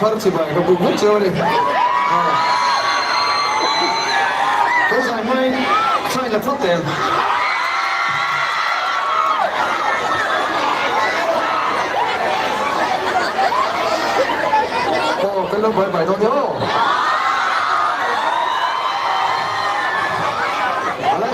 thar chibai ka buk vek cheu a ni. Kan zai hmain try la phawt teh ang. Aw kan lo bye bye dawn nia aw. Awle.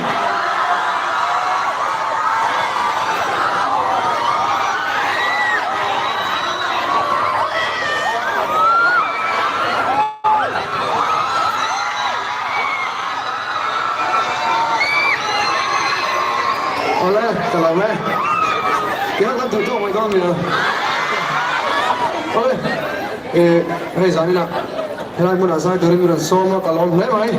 Awle, ka lo e. Tiang kan duh tawk mai dawn nia. Awle, eh, hei zanin ah helai hmunah zai turin min rawn sawm a, ka lawm hle mai.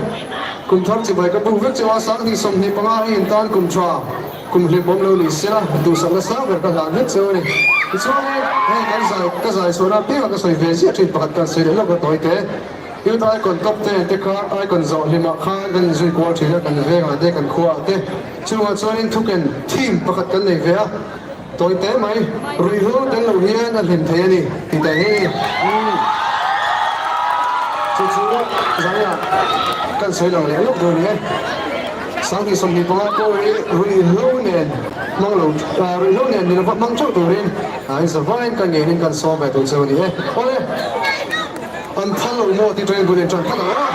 Kum thar chibai ka buk vek chu a, 2025 hi intan kum tha. Kum hlim awm lo ni sela, duhsakna sang ber ka hlan vek cheu a ni. Tichuanin, hei kan zai, ka zai chhuahna apiangah ka sawi ve ziah thin pakhat kan sawi leh lawk a tawi te. Youth Icon top ten te kha Icon zawh hlimah khan kan inzui kual thin a, kan vengah te, kan khuaah te. Chungah chuanin thuken theme pakhat kan nei ve a, tawi te mai, ruihhlo tel lo hian a hlim thei a ni tih te hi. Chu chu zaiah kan sawi lang leh lawk dawn e. 2025 pawh hi ruihhlo nen hmang lo ruihhlo nen ni lova hmang theuh turin in zavaiin kan ngenin kan sawm ve tur cheu a ni e. Awle, an phal lo maw tih tawhin bul in tan phal ang a.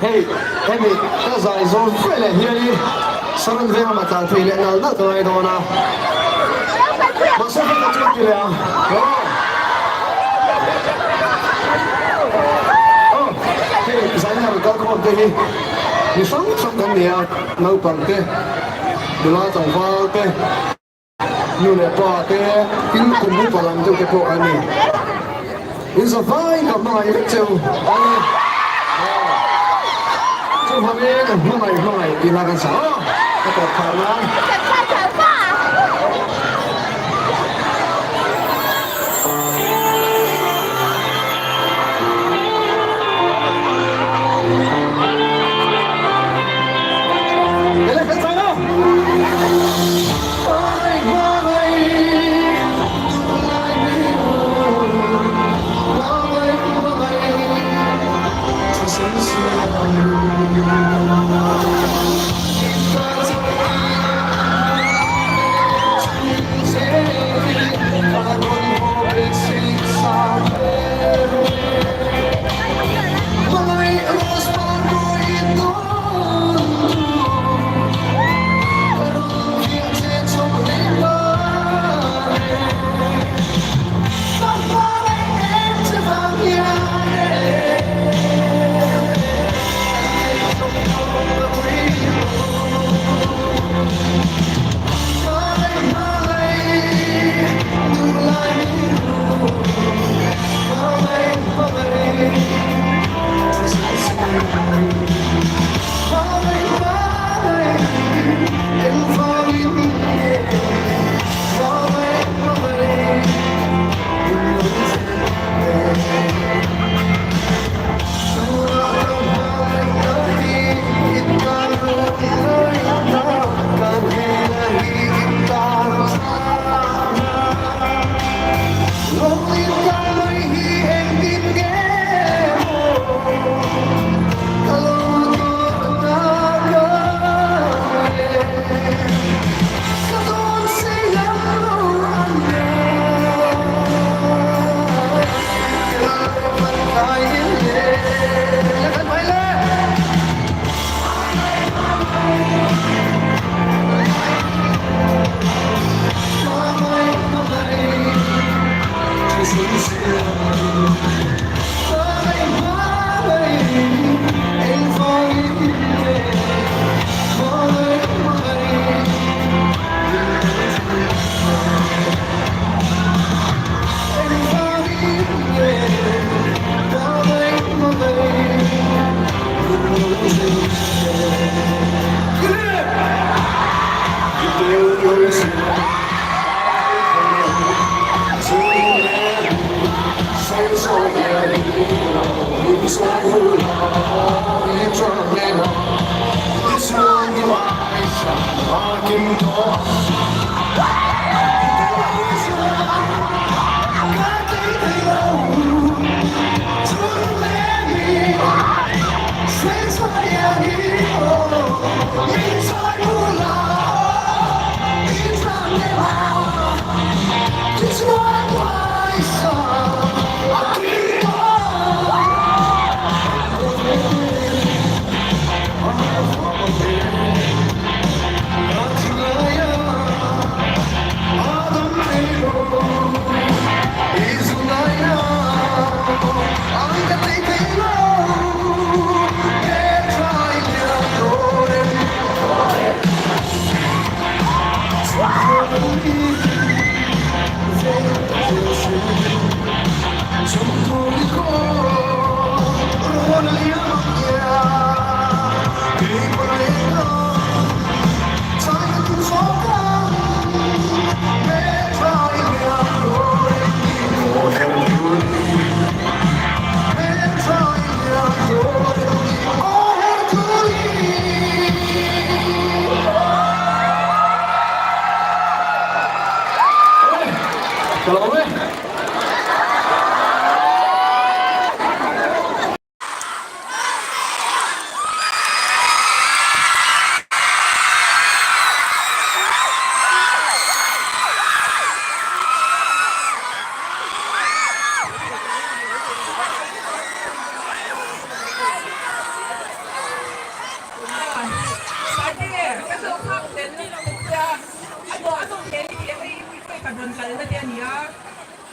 Hei hemi ka zai zawm fe leh hianin Saron veng lamah tlan phei leh nal nal ka ngai dawn a, mahse hei ka chuan ti leh a, aw aw hei zaina rawn kal khawm te hi mi hrang hrang kan ni a, naupang te, nula tlangval te. Nu leh pa te, tin kum upa lam deuh te pawh kan ni. In za vain ka hmangaih vek cheu a ni. Chuvangin hmangaih hmangaih tih hla kan sa a, ka tawp phah nan.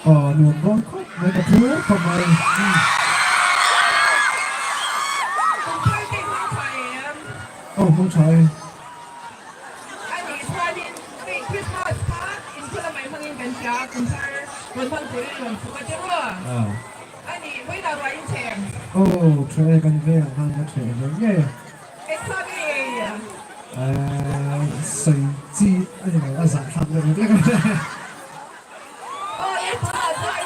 Aw nuam dawn khawp mai ka phur khawp mai. Kum thar te hmang tha em? Aw hmang tha e. A nih chuanin hei Christmas kha inkhawh lamah i hmangin kan hria, kum thar rawn hmang turin rawn chhuk a che maw? A nih vawiinah ruah in chhe em? Aw tha e kan vengah khan ka chhe ve ngei a. Engthla nge ei a? Sawi chi a ni lo, a zahthlak deuh lek lek a. Aw le pa, zai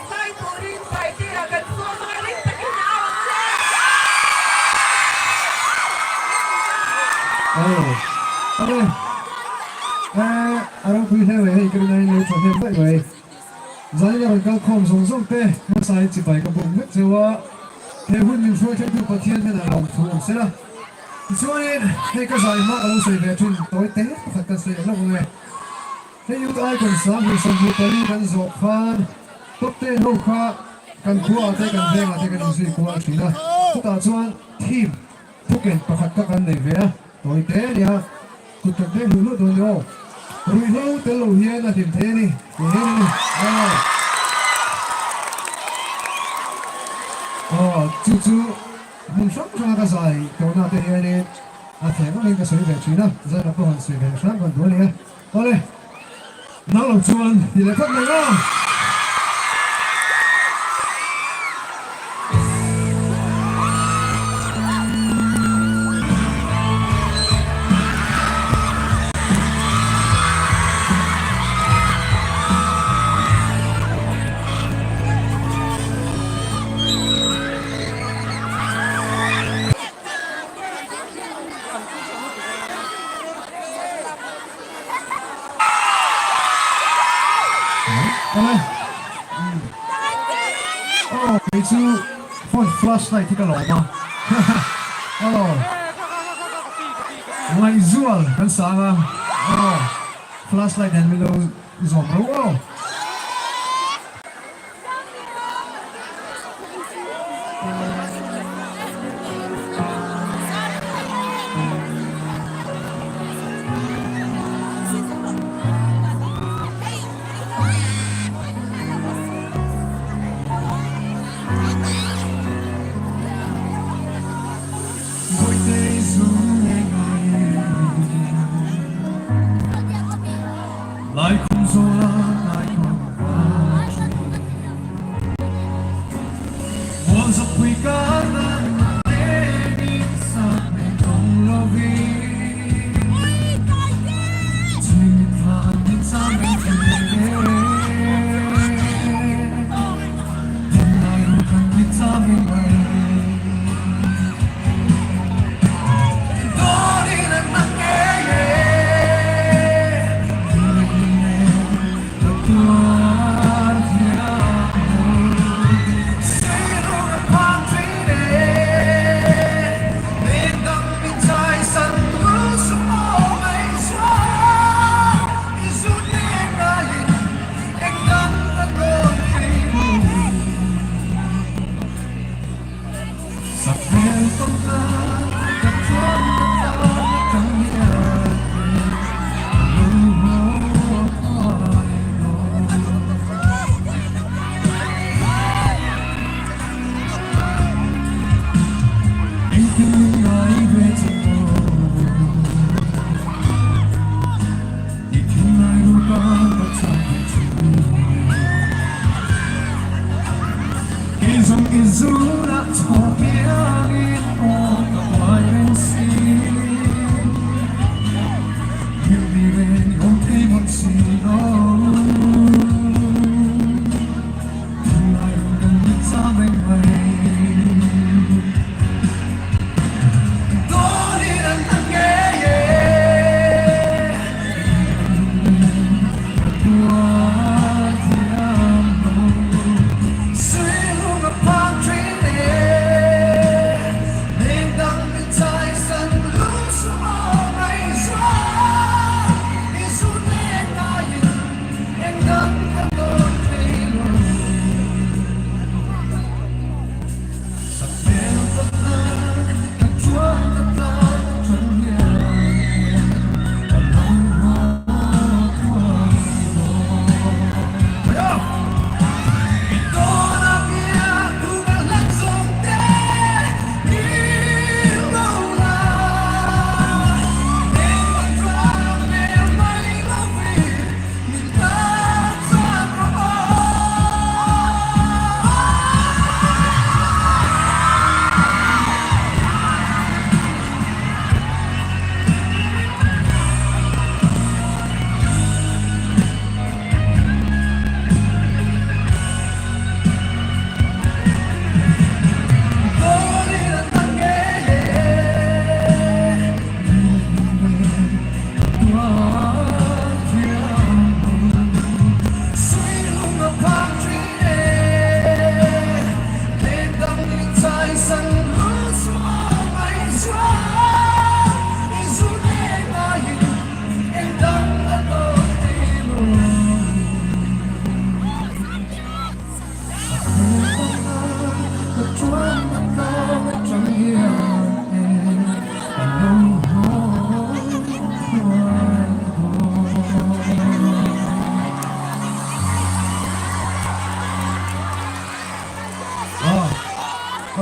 zai turin Taitea kan sawm a, ring takin a au ang che. Aw, awle, a ropui hle mai hei ka rin aiin lo tha hnem daih mai. Zanin a rawn kal khawm zawng zawng te hmasain chibai ka buk vek cheu a, he hun min hruai thlengtu Pathian hnenah lawmthu awm se la. Tichuanin hei ka zai hma ka lo sawi ve thin tawi te pakhat kan sawi leh lawk ang e. Hei Youth Icon 2024 kan zawh khan top ten ho kha kan khuaah te kan vengah te kan inzui kual thin a, chutah chuan theme thuken pakhat kha kan nei ve a, tawi te a nia, kut kan beng hluh hluh dawn ni aw. Ruihhlo tel lo hian a hlim thei a ni tih hian a ni. Aw. Aw, chu chu hmun hrang hranga ka zai tawhna te hianin a thleng angin ka sawi ve thin a, zai lam pawh han sawi ve hram kan duh a ni a. Awle, nang lo chuan ti leh phawt mai ang. Aw kei chu phone flash light hi ka lawm a aw ngaihzual kan sang a aw flash light nen min lo zawm ro aw.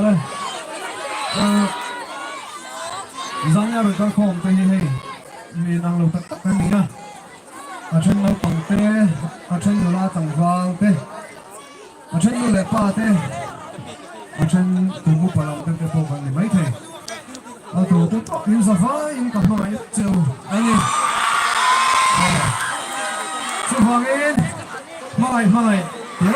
Awle. Zania rawn kal khawm te hi hei mi nang lo tak tak an ni a. A then naupang te, a then nula tlangval te, a then nu leh pa te, a then kum upa lam deuh te pawh kan ni maithei. A tu te pawh in za vaiin ka hmangaih che u a ni. Chuvangin hmangaih hmangaih tih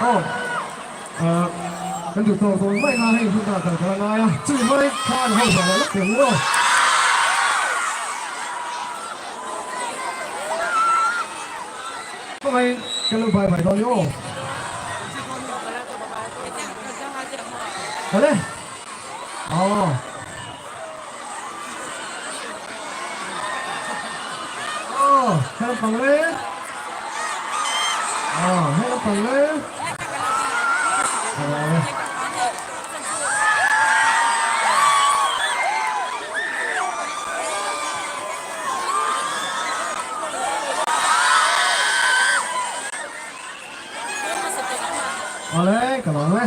aw. Kan duh tawh dawn mai na hei hun ah kal ka la ngai a, chumi hmai khan ho zawh leh lawk teh ang u aw. Hmangaih kan lo bai bai dawn ni aw. Awle. Aw. Aw, he lampang le. Aw, he lampang le. Awle. Awle, ka lawm e.